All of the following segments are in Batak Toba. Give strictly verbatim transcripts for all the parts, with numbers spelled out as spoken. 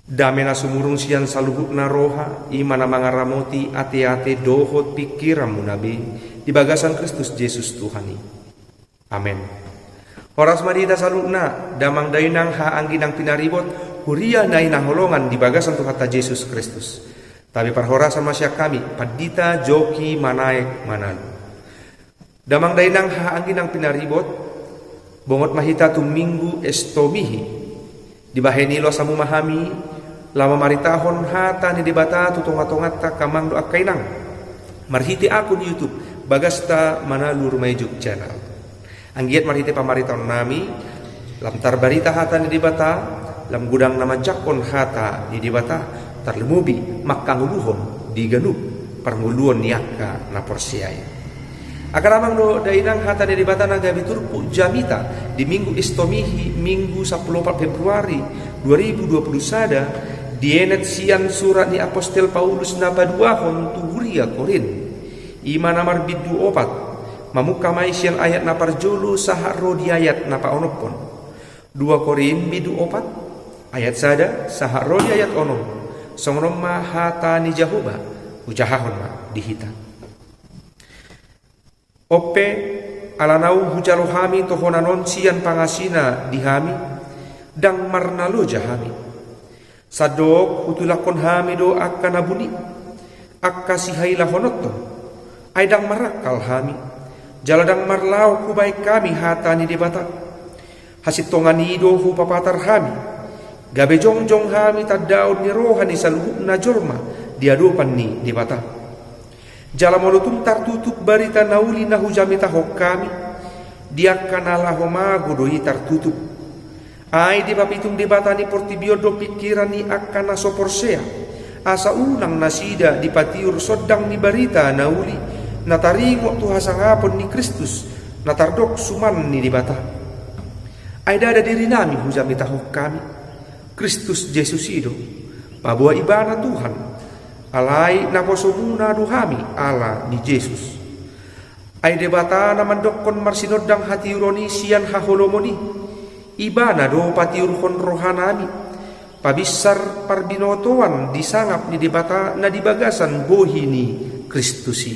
Dame na sumurung sian saluhutna roha, i ma na mangaramoti ateate dohot pingkiranmuna be, di bagasan Kristus Jesus Tuhan i. Amen. Horas ma di hita saluhutna, damang dainang haha anggi nang pinaribot, huria na hinaholongan di bagasan Tuhanta Jesus Kristus. Tabi parhorasan ma sian hami, Pandita Joki Manaek Manalu. Damang dainang haha anggi nang pinaribot, bongot ma hita tu Minggu Estomihi. Dibahen i loas hamu ma hami, laho mamaritahon hata ni Debata tu tongatonganta, angka amang dohot angka inang, marhite akun YouTube Bagasta Manalu Rumaijog Channel. Anggiat marhite pamaritahonnami, lam tarbarita hata ni Debata, lam godang na manjangkon hata ni Debata, tarlumobi mangkangoluhon di ganup parngoluon ni angka na porsea i. Angka damang dohot dainang, hata ni Debata na gabe turpuk jamita di Minggu Estomihi, Minggu sampulu opat Februari dua ribu dua puluh sada, dienet sian surat ni apostel Paulus na paduahon tu huria Korint. I ma na marbindu opat, mamungka ma i sian ayat na parjolo sahat ro di ayat na paonomhon. Dua Korint bindu opat, ayat sada sahat ro di ayat onom. Songon on ma hata ni Jahowa, hujahahon ma di hita. On pe, ala naung hujalo hami tohonan on sian pangasina di hami, ndang marnaloja hami. Sandok hutulakkon hami do angka na buni, angka sihailahononhon, ai ndang marangkal hami, jala ndang marlaok hubahen hami hata ni Debata. Hasintongan i do hupapatar hami, gabe jongjong hami tandaon ni roha ni saluhutna jolma di adopan ni Debata. Jala molo tung tartutup barita na uli na hujamitahon hami, di angka na laho mago do i tartutup. Ai dipapitung Debata ni portibi on do pingkiran ni angka na so porsea, asa unang nasida dipatiur sondang ni barita na uli, na taringot tu hasangapon ni Kristus, na tardok suman ni Debata. Ai ndada dirinami hujamitahon hami, Kristus Jesus i do, paboa Ibana Tuhan, alai naposomuna do hami ala ni Jesus. Ai Debata na mandokkon marsinondang hatiuron i sian haholomon i, Ibana do patiurhon rohanami, pabinsar parbinotoan di sangap ni Debata na di bagasan bohi ni Kristus i.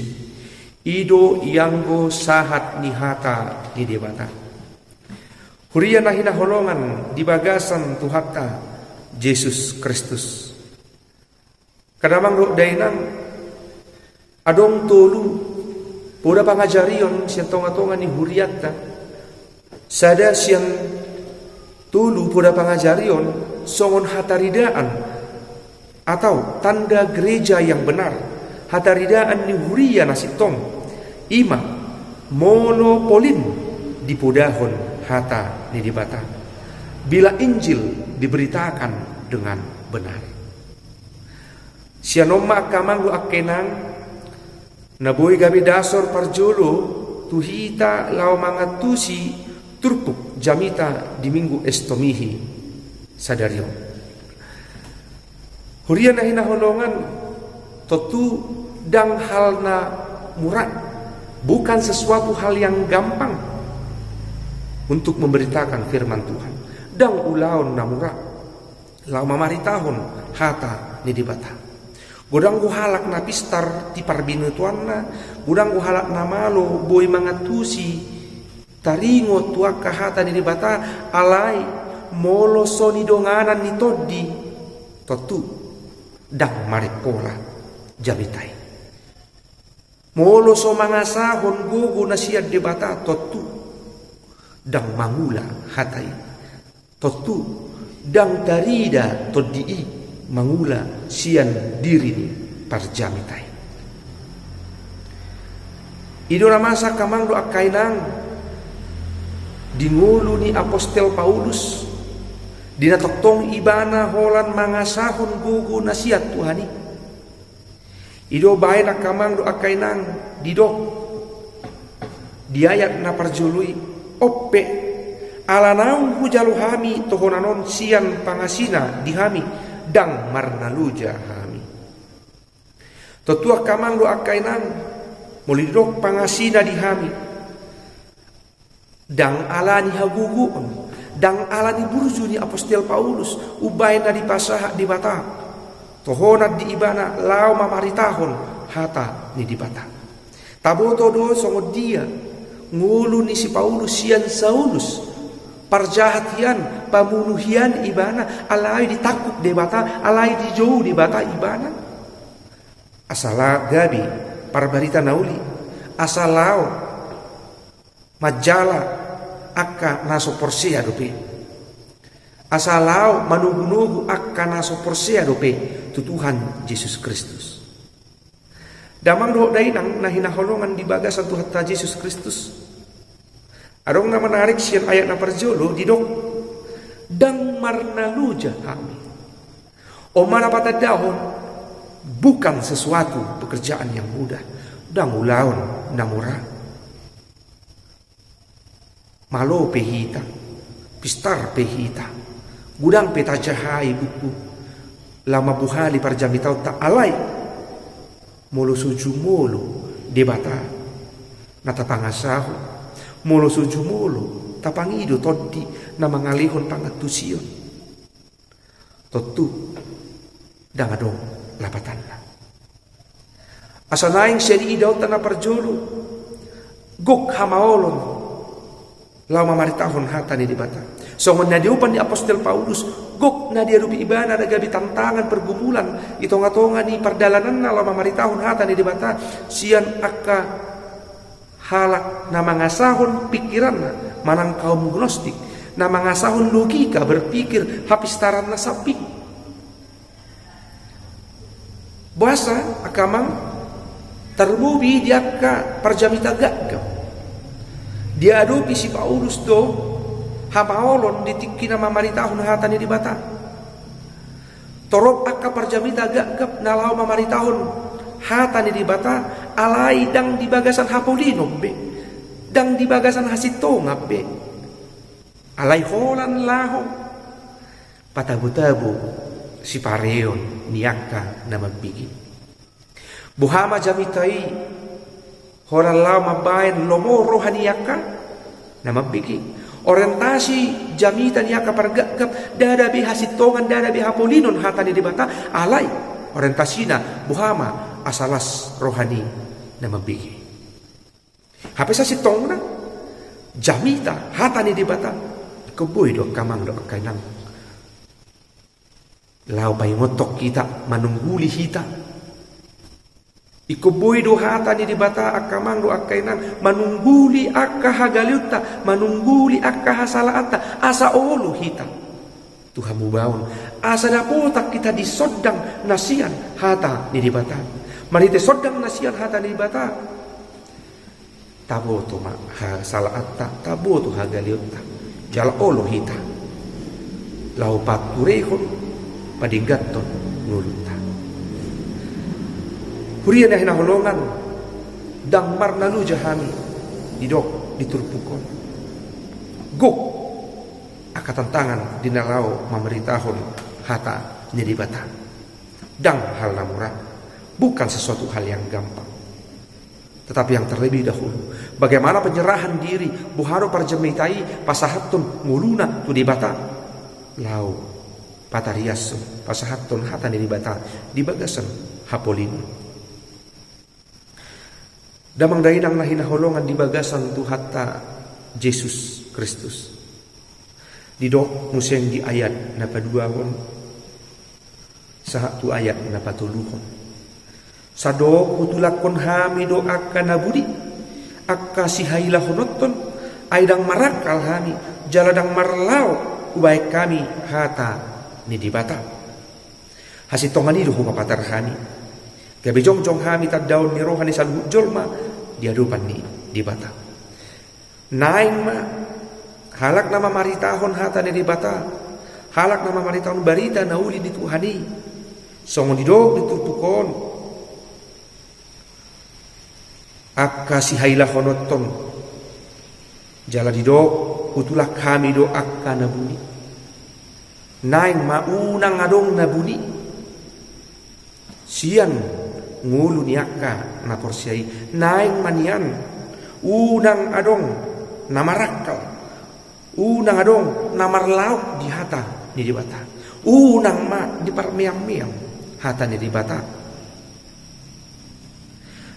I do ianggo sahat ni hata ni Debata. Huria na hinaholongan di bagasan Tuhanta Jesus Kristus. Angka damang dohot dainang, adong tolu poda pangajarion sian tongatonga ni hurianta. Sada sian tolu poda pangajarion songon hataridaan atau tanda gereja yang benar, hataridaan ni huria na sintong, i ma molo polin dipodahon hata ni Debata, bila Injil diberitakan dengan benar. Sian on ma angka amang dohot angka inang, na boi gabe dasor parjolo tu hita laho mangantusi turpuk jamita di Minggu Estomihi sadari on. Huria na hinaholongan, tontu ndang hal na mura, bukan sesuatu hal yang gampang untuk memberitakan firman Tuhan. Ndang ulaon na mura laho mamaritahon hata ni Debata. Godang do halak na pistar di parbinotoanna, godang do halak na malo boi mangantusi taringot tu angka hata ni Debata, alai molo so nidonganan ni tondi, tontu ndang marimpola jamita i. Molo so mangasahon gogo na sian Debata, tontu ndang mangula hata i. Tontu ndang tarida tondi i mangula sian diri ni parjamita i. I do na masa angka amang dohot angka inang, di ngolu ni apostel Paulus, di na tongtong ibana holan mangasahon gogo na sian Tuhan i. I do baen angka amang dohot angka inang didok di ayat na parjolo i, on pe, ala naung hujalo hami tohonan on sian pangasina di hami, ndang marnaloja hami. Tontu angka amang dohot angka inang, molo didok pangasina di hami, ndang ala ni hagogoon, Ndang ala ni burju ni apostel Paulus umbahen na dipasahat Debata tohonan di ibana laho mamaritahon hata ni Debata. Taboto do songon dia ngolu ni si Paulus sian Saulus, parjahat hian, pamunu hian ibana, alai ditangkup Debata, alai dijou Debata ibana. Asa laho gabe parbarita na uli, asa laho manjala angka na so porsea dope. Asa laho manogunogu angka na so porsea dope tu Tuhan Jesus Kristus. Damang dohot dainang na hinaholongan di bagasan Tuhanta Jesus Kristus. Adong na manarik sian ayat na parjolo didok, ndang marnaloja hami. On ma na patandahon, bukan sesuatu pekerjaan yang mudah. Ndang ulaon na mura. Malo pe hita, pistar pe hita, godang pe tajahai buku laho mambuhali parjamitaonta, alai molo so jumolo Debata na tapangasahon, molo so jumolo tapangido Tondi na mangalehon pangantusion, tontu ndang adong lapatanna. Asa naeng sian i idaonta na parjolo, gok hamaolon laho mamaritahon hata ni Debata. Songon na diopan ni apostel Paulus, gok na diadopi ibana na gabe tantangan, pergumulan di tongatonga ni pardalananna laho mamaritahon hata ni Debata, sian angka halak na mangasahon pikiranna manang kaum gnostik, na mangasahon logika, berpikir, hapistaran na sambing. Boasa angka amang, tarlumobi di angka parjamita gapgap, diadopi si Paulus do hamaolon di tingki na mamaritahon hata ni Debata. Torop angka parjamita gapgap na laho mamaritahon hata ni Debata, alai ndang di bagasan hapolinon be, ndang di bagasan hasintongan be, alai holan laho patabotabo sipareon ni angka na mambege. Boha ma jamita i holan laho mambahen lomo roha ni angka na mambege. Orientasi jamita ni angka pargapgap ndada be hasintongan, ndada be hapolinon hata ni Debata, alai orientasina boha ma asa las roha ni na mambege. Hape sasintongna jamita hata ni Debata, ingkon boi do angka amang dohot angka inang laho paingothon hita, manungguli hita. Ingkon boi do hata ni Debata angka amang dohot angka inang manungguli angka hagaleonta, manungguli angka hasalaanta, asa olo hita tu hamubaon, asa dapotan hita di sondang na sian hata ni Debata. Marhite sondang na sian hata ni Debata, taboto ma hasalaanta, taboto hagaleonta, jala olo hita laho paturehon, padengganhon ngolunta. Huria na hinaholongan, ndang marnaloja hami, didok di turpuk on. Gok angka tantangan di na laho mamaritahon hata ni Debata. Ndang hal na mura, bukan sesuatu hal yang gampang. Tetapi yang terlebih dahulu, bagaimana penyerahan diri, boha do parjamita i pasahathon ngoluna tu Debata, laho patariashon, pasahathon hata ni Debata di bagasan hapolinon. Damang dainang na hinaholongan di bagasan Tuhanta Jesus Kristus. Didok muse di ayat na paduahon sahat tu ayat na patoluhon. Sandok hutulakhon hami do angka na buni, angka sihailahononhon, ai ndang marangkal hami, jala ndang marlaok hubahen hami hata ni Debata. Hasintongan i do hupapatar hami, gabe jongjong hami tandaon ni roha ni saluhut jolma di adopan ni Debata. Naeng ma halak na mamaritahon hata ni Debata, halak na mamaritahon barita na uli ni Tuhan i, songon didok di turpuk on, angka sihailahononhon, jala didok, hutulak hami do angka na buni. Naeng ma unang adong na buni sian ngolu ni angka na porsea i. Naeng ma nian unang adong na marangkal Unang adong na marlaok di hata ni Debata. Unang ma diparmeam-meam hata ni Debata.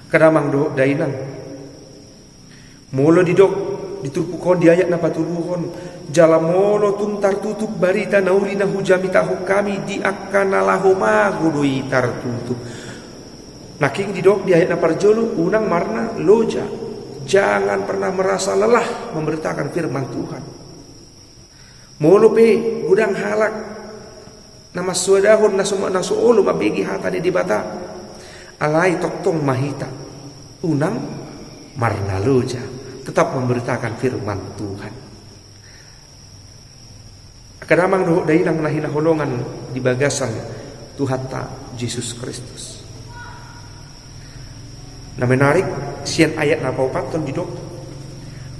Angka damang dohot dainang, molo didok di turpuk on di ayat na patoluhon, jala molo tung tartutup barita na uli na hujamitahon hami di angka na laho mago do i tartutup. Nangkin didok di ayat na parjolo, unang marna loja. Jangan pernah merasa lelah memberitakan firman Tuhan. Molo pe godang halak na mansoadahon na so, na so olo mambege hata ni Debata, alai tongtong ma hita unang marna loja, tetap memberitakan firman Tuhan. Angka damang dohot dainang na hinaholongan di bagasan Tuhanta Jesus Kristus. Na menarik, sian ayat na paopathon didok,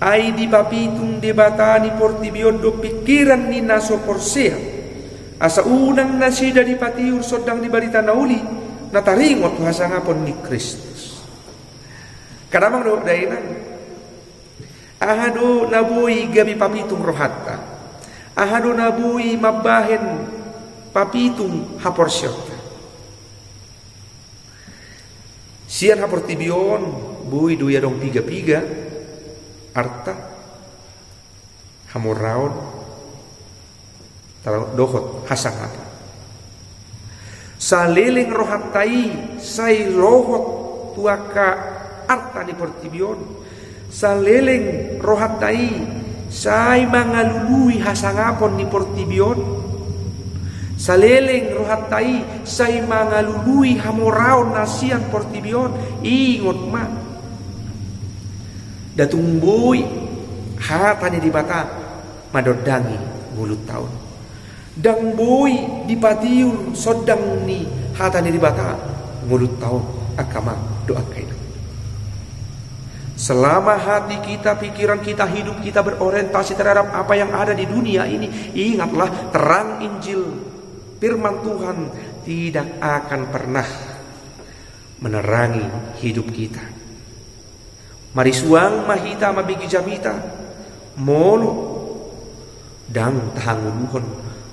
ai dipapitung Debata ni portibi on do pingkiran ni na so porsea, asa unang nasida dipatiur sondang di barita na uli na taringot tu hasangapon ni Kristus. Angka damang dohot dainang, aha do na boi gabe papitung rohanta? Aha do na boi mambahen papitung haporseaonta? Sian haportibi on boi do i adong piga-piga: arta, hamoraon, dohot hasangapon. Saleleng rohanta i sai lohot tu angka arta ni portibi on, saleleng rohanta i sai mangalului hasangapon ni portibi on, saleleng rohanta i sai mangalului hamoraon na sian portibi on, ingot ma, ndang tung boi hata ni Debata mandondangi ngolunta on. Ndang boi dipatiur sondang ni hata ni Debata ngolunta on, angka amang dohot angka inang. Selama hati kita, pikiran kita, hidup kita berorientasi terhadap apa yang ada di dunia ini, ingatlah, terang Injil, firman Tuhan tidak akan pernah menerangi hidup kita. Marisuang ma hita mambege jamita, molo ndang tahangoluhon,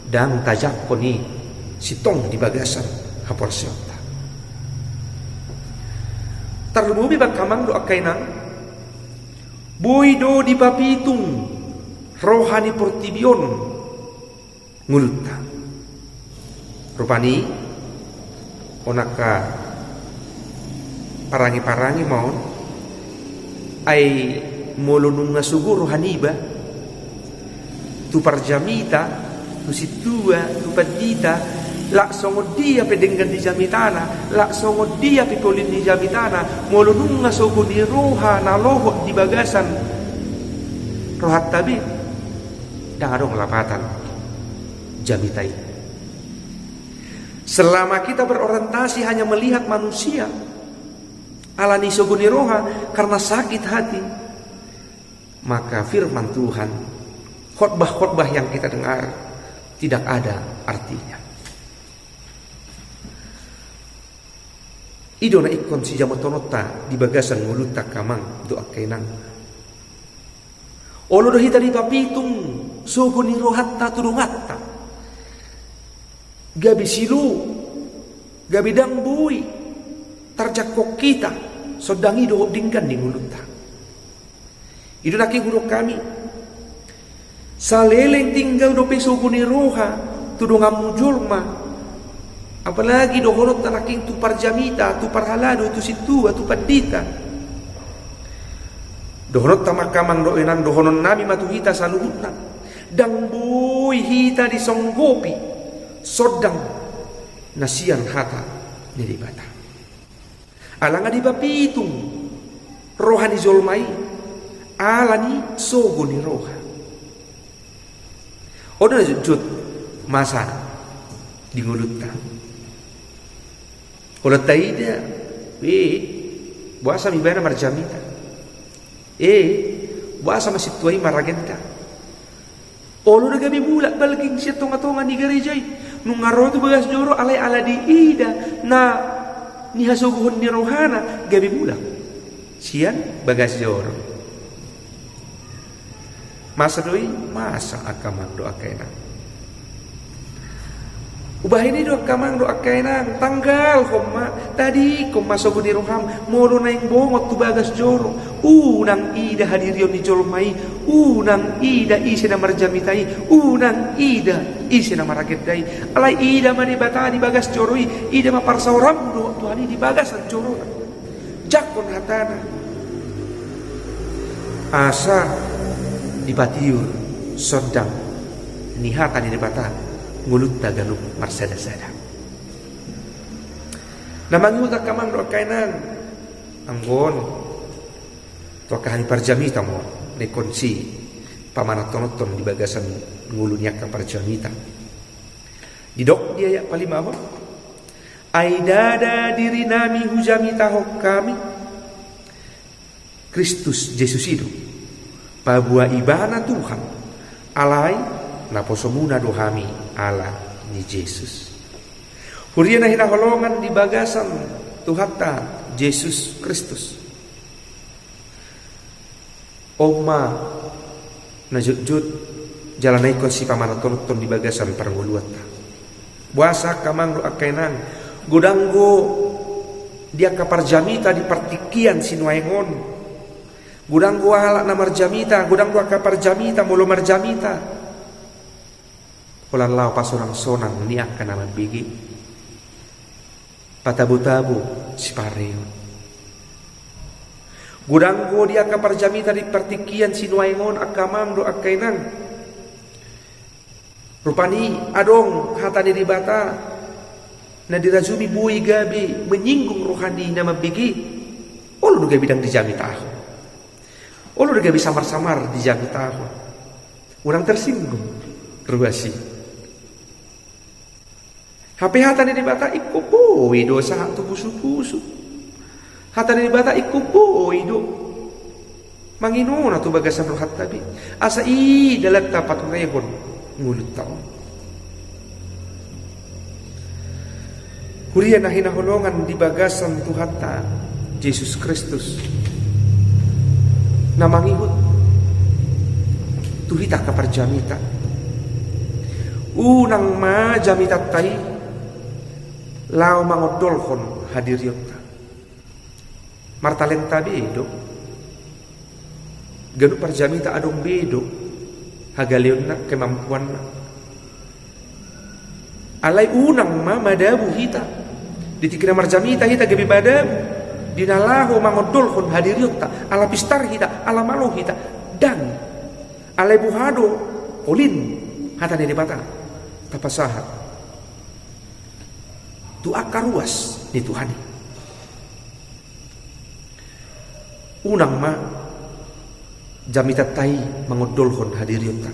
ndang tajangkon i sintong di bagasan haporseaonta. Tarlumobi angka amang dohot angka inang, boi do dipapitung roha ni portibi on ngolunta. Rupani, on angka parange-parange ma on, ai molo nunga sogo roha niba tu parjamita, tu sintua, tu pandita, lak songon dia pe denggan ni jamitana, lak songon dia pe polin ni jamitana, molo nunga sogo ni roha na lohot di bagasan rohanta be, ndang adong lapatan jamita i. Selama kita berorientasi hanya melihat manusia, ala ni sogo ni roha, karena sakit hati, maka firman Tuhan, khotbah-khotbah yang kita dengar, tidak ada artinya. I do na ingkon sijamothononta di bagasan ngolunta, angka amang dohot angka inang. Olo do hita dipapitung sogo ni rohanta tu donganta, gabe silou, gabe ndang boi tarjangkon hita sondang i dohot denggan ni ngolunta. I do nangkin hudok hami, saleleng tinggal dope sogo ni roha tu donganmu jolma, apalagi dohononta nangkin tu parjamita, tu parhalado, tu sintua, tu pandita. Dohononta ma, angka amang dohot inang, dohononnami ma tu hita saluhutna, ndang boi hita disonggopi sondang na sian hata ni Debata. Ala nunga dipapitung roha ni jolma i ala ni sogo ni roha. On do na jotjot masa di ngolunta. Olo taida, eh, boasa ma ibana marjamita? Eh, boasa ma sintua i maragenda? Olo do gabe mulak balging sian tonga-tonga ni gareja i. Nunga ro tu bagas joro, alai ala diida na nihasogohon ni rohana, gabe mulak sian bagas joro. Masa do i? Masa, angka amang dohot angka inang. Umbahen i do, angka amang dohot angka inang, tanggalhon ma, tadingkon ma sogo ni roham, molo naeng bongot tu bagas joro. Unang ida hadirion ni jolma i, unang ida ise na marjamita i, unang ida ise na maragenda i. Alai ida ma Debata di bagas joro i, ida ma parsaoranmu dohot Tuhan i di bagasan joro. Jangkon hatana, asa dipatiur sondang ni hata ni Debata ngolunta ganup marsada-sada. Na mangihut, angka amang dohot angka inang, anggo on tu angka hami parjamita ma on, na ingkon sipamanat-anathon di bagasan ngolu ni angka parjamita. Didok di ayat palimahon, ai ndada dirinami hujamitahon hami, Kristus Jesus i do, paboa Ibana Tuhan, alai naposomuna do hami ala ni Jesus. Huria na hinaholongan di bagasan Tuhanta Jesus Kristus. On ma na jotjot jala na ingkon sipamanat-anathon di bagasan parngoluanta. Boasa, angka amang dohot angka inang, godang do di angka parjamita di partingkian sinuaeng on. Godang do halak na marjamita, godang do angka parjamita molo marjamita holan laho pasorang-sorang ni angka na mambege, patabo-tabo sipareon. Godang do di angka parjamita di partingkian sinuaeng on, angka amang dohot angka inang, rupani adong hata ni Debata na dirajumi boi gabe menyinggung roha ni na mambege. Olo do gabe ndang dijamitahon. Olo do gabe samar-samar dijamitahon. Unang tersinggung ruas i. Hape hata ni Debata ingkon boi do sahat tu pusu-pusu. Hata ni Debata ingkon boi do manginona tu bagasan rohanta be, asa i dalanta paturehon ngolunta on. Huria na hinaholongan di bagasan Tuhanta Jesus Kristus, na mangihut tu hita angka parjamita, unang ma jamitanta i laho mangondolhon hadirionta. Martalenta be do. Ganup parjamita adong be do hagaleonna, kemampuanna. Alai unang ma madabu hita. Di tingki na marjamita hita gabe madabu di na laho mangondolhon hadirionta, ala pistar hita, ala malo hita. Ndang. Alai boha do? Olin hata ni Debata tapasahat tu angka ruas ni Tuhan i. Unang ma jamitanta i mangondolhon hadirionta.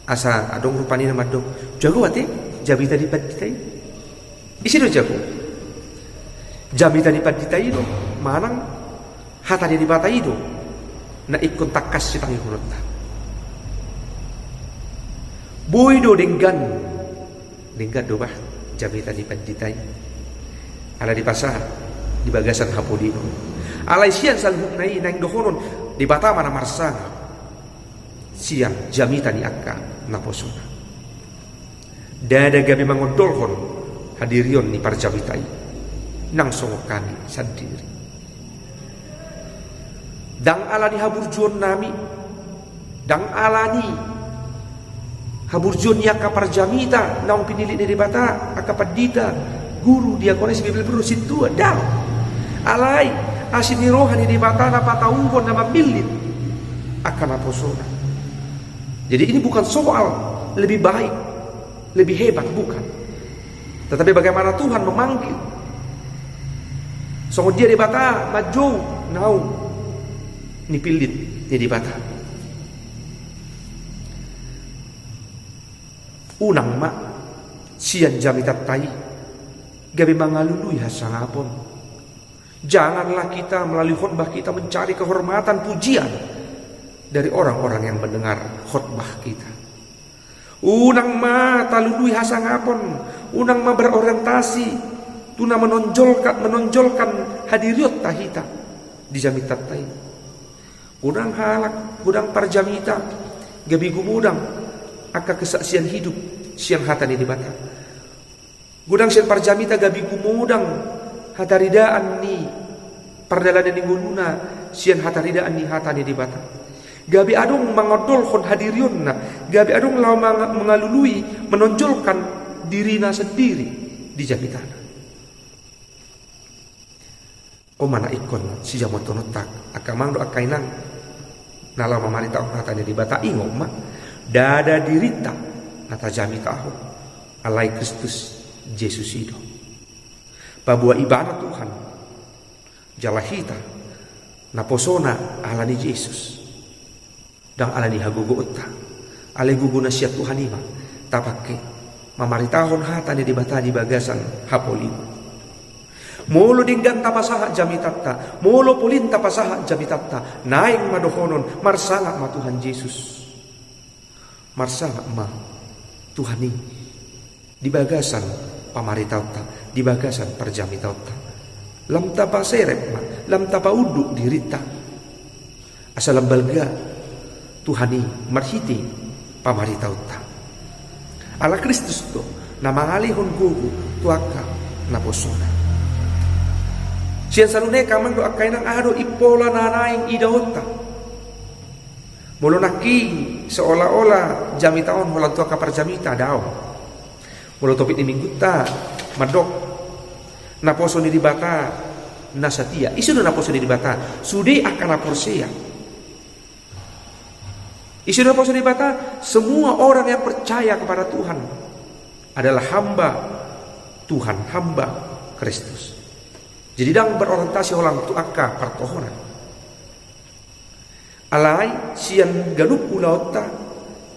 Asa adong rupani na mandok, jago ate jamita ni pandita i. Ise do jago? Jamita ni pandita i do manang hata ni Debata i do na ingkon tangkas sitangihononta? Boi do denggan. Denggan do bah jamita ni pandita i, ala dipasahat di bagasan hapoleon. Alai sian saluhutna i naeng dohonon Debata ma na marsangap sian jamita ni angka naposona. Ndada gabe mangondolhon hadirion ni parjamita i nang songon hami sandiri. Ndang ala ni haburjuonnami, ndang ala ni haburjuon ni angka parjamita naung pinillit ni Debata, angka pandita, guru, diakones, bibelvrouw, sintua, ndang. Alai asi ni roha ni Debata na patauhon, na mamillit angka naposona. Jadi ini bukan soal lebih baik, lebih hebat, bukan. Tetapi bagaimana Tuhan memanggil. Songon dia Debata manjou naung nipillit ni Debata. Unang ma sian jamitanta i gabe mangalului hasangapon. Janganlah kita melalui khotbah kita mencari kehormatan, pujian dari orang-orang yang mendengar khotbah kita. Unang ma talului hasangapon, unang ma berorientasi tu na menonjolkan, menonjolkan hadirionta hita di jamitanta i. Godang halak, godang parjamita Gabe gumodang angka kesaksian hidup sian hata ni Debata. Godang sian parjamita gabe gumodang hataridaan ni pardalanan ni ngoluna sian hataridaan ni hata ni Debata. Gabe adong mangondolhon hadirionna, gabe adong laho manga-, mangalului, menonjolkan dirina sendiri di jamitana. On ma na ingkon sijamothononta angka amang dohot angka inang na laho mamaritahon hata ni Debata. Ingot ma, ndada dirinta na tajamitahon, alai Kristus Jesus i do. Paboa Ibana Tuhan, jala hita naposona ala ni Jesus. Ndang ala ni hagogoonta, alai gogo na sian Tuhan i ma tapangke mamaritahon hata ni Debata di bagasan hapolimon. Molo denggan tapasahat jamitanta, molo polin tapasahat jamitanta, naeng ma dohonon, marsangap ma Tuhan Jesus. Marsangap ma Tuhan i di bagasan pamaritaonta, di bagasan parjamitaonta. Lam tapaserep ma, lam tapaunduk dirinta. Asa lam balga Tuhan i marhite pamaritaonta. Ala Kristus do na mangalehon gogo tu angka naposona. Sian saluhutna i angka amang dohot angka inang, aha do impola na naeng idaonta? Molo nangkin seolah-olah jamita on holan tu angka parjamita, daong. Molo topik ni minggunta mandok naposo ni Debata na satia. Ise do naposo ni Debata? Sude angka na porsea. Ise do naposo ni Debata? Semua orang yang percaya kepada Tuhan adalah hamba Tuhan, hamba Kristus. Jadi ndang berorientasi holan tu angka partohonan. Alai sian ganup ulaonta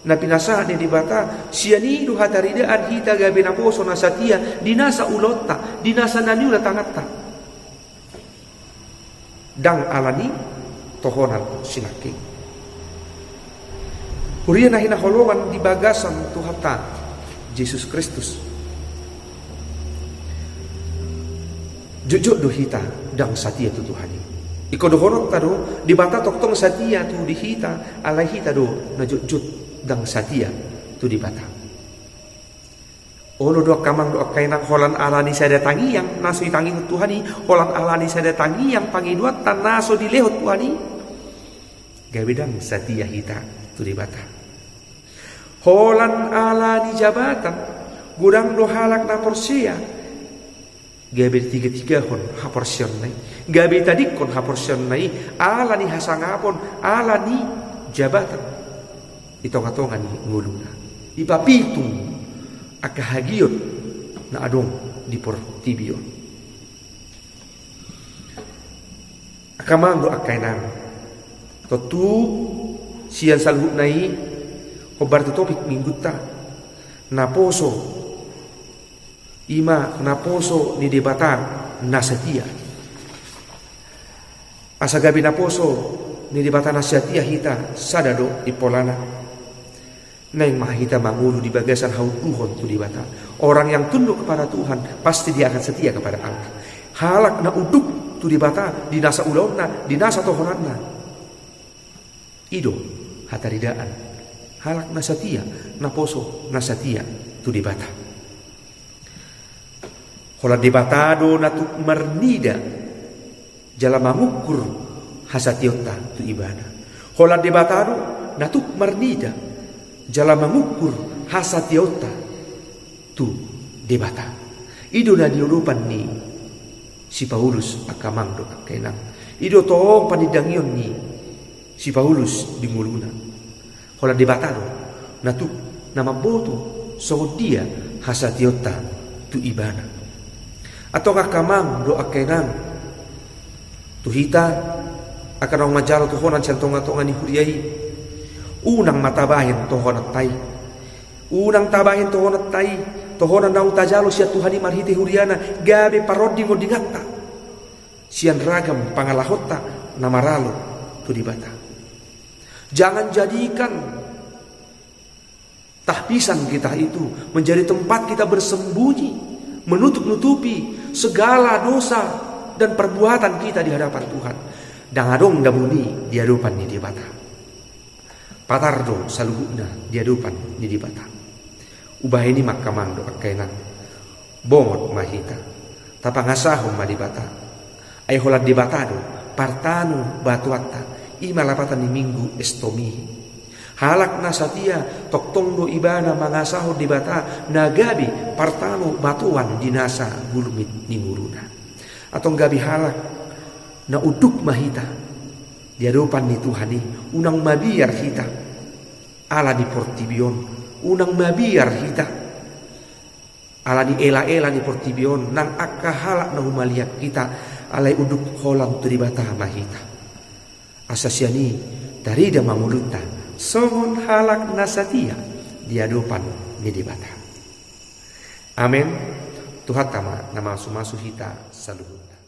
na pinasahat ni Debata, sian i do hataridaan hita gabe naposo na satia di nasa ulaonta, di nasa na niula tanganta. Ndang ala ni tohonan sinangkin. Huria na hinaholongan di bagasan Tuhanta Jesus Kristus. Jotjot do hita ndang satia tu Tuhan i. Ingkon dohononta do, Debata tongtong satia tu di hita, alai hita do na jotjot ndang satia tu Debata. Olo do angka amang dohot angka inang, holan ala ni sada tangiang na so itangihon Tuhan i, holan ala ni sada tangiang pangidoanta na so dilehon Tuhan i, gabe ndang satia hita tu Debata. Holan ala ni jabatan, godang do halak na porsea, gabe ditigahon haporseaonna i, gabe ditadingkon haporseaonna i, ala ni hasangapon, ala ni jabatan di tonga-tonga ni ngoluna. Dipapitung angka hagiot na adong di portibi on. Angka amang dohot angka inang, tontu sian saluhutna i hombar tu topik minggunta, naposo, i ma naposo ni Debata na satia. Asa gabe naposo ni Debata na satia hita, sada do impolana. Naeng ma hita mangolu di bagasan haunduhon tu Debata. Orang yang tunduk kepada Tuhan pasti dia akan setia kepada Allah. Halak na unduk tu Debata di nasa ulaonna, di nasa tohonanna, i do hataridaan halak na satia, naposo na satia tu Debata. Holan Debata do na tuk marnida jala mangukur hasatiaonta tu Ibana. Holan Debata do na tuk marnida jala mangukur hasatiaonta tu Debata. I do na niodopan ni si Paulus, angka amang dohot angka inang. I do tong panindangion ni si Paulus di ngoluna. Holan Debata do na tuk na mamboto songon dia hasatiaonta tu Ibana. Antong angka amang dohot angka inang, tu hita angka naung manjalo tohonan sian tonga-tonga ni huria i, unang ma tabahen tohonanta i. Unang tabahen tohonanta i, tohonan naung tajalo sian Tuhan i marhite huriana, gabe parondingondinganta sian ragam pangalahonta na maralo tu Debata. Jangan jadikan tahbisan kita itu menjadi tempat kita bersembunyi, menutup-nutupi segala dosa dan perbuatan kita di hadapan Tuhan. Ndang adong damuni di adopan ni Debata. Patar do saluhutna di adopan ni Debata. Umbahen i ma angka amang dohot angka inang, bongot ma hita, tapangasahon ma Debata. Ai holan Debata do partano batuanta, i ma lapatan ni Minggu Estomi. Halak na satia tongtong do ibana mangasahon Debata na gabe partano batuan di nasa gulmit ni ngoluna. Antong gabe halak na unduk ma hita di adopan ni Tuhan i, unang mabiar hita ala ni portibi on, unang mabiar hita ala ni ela-ela ni portibi on, nang angka halak na humaliang hita, alai unduk holan tu Debata ma hita. Asa sian i tarida ma ngolunta songon halak na satia di adopan ni Debata. Amen. Tuhanta ma na mamasu-masu hita saluhutna.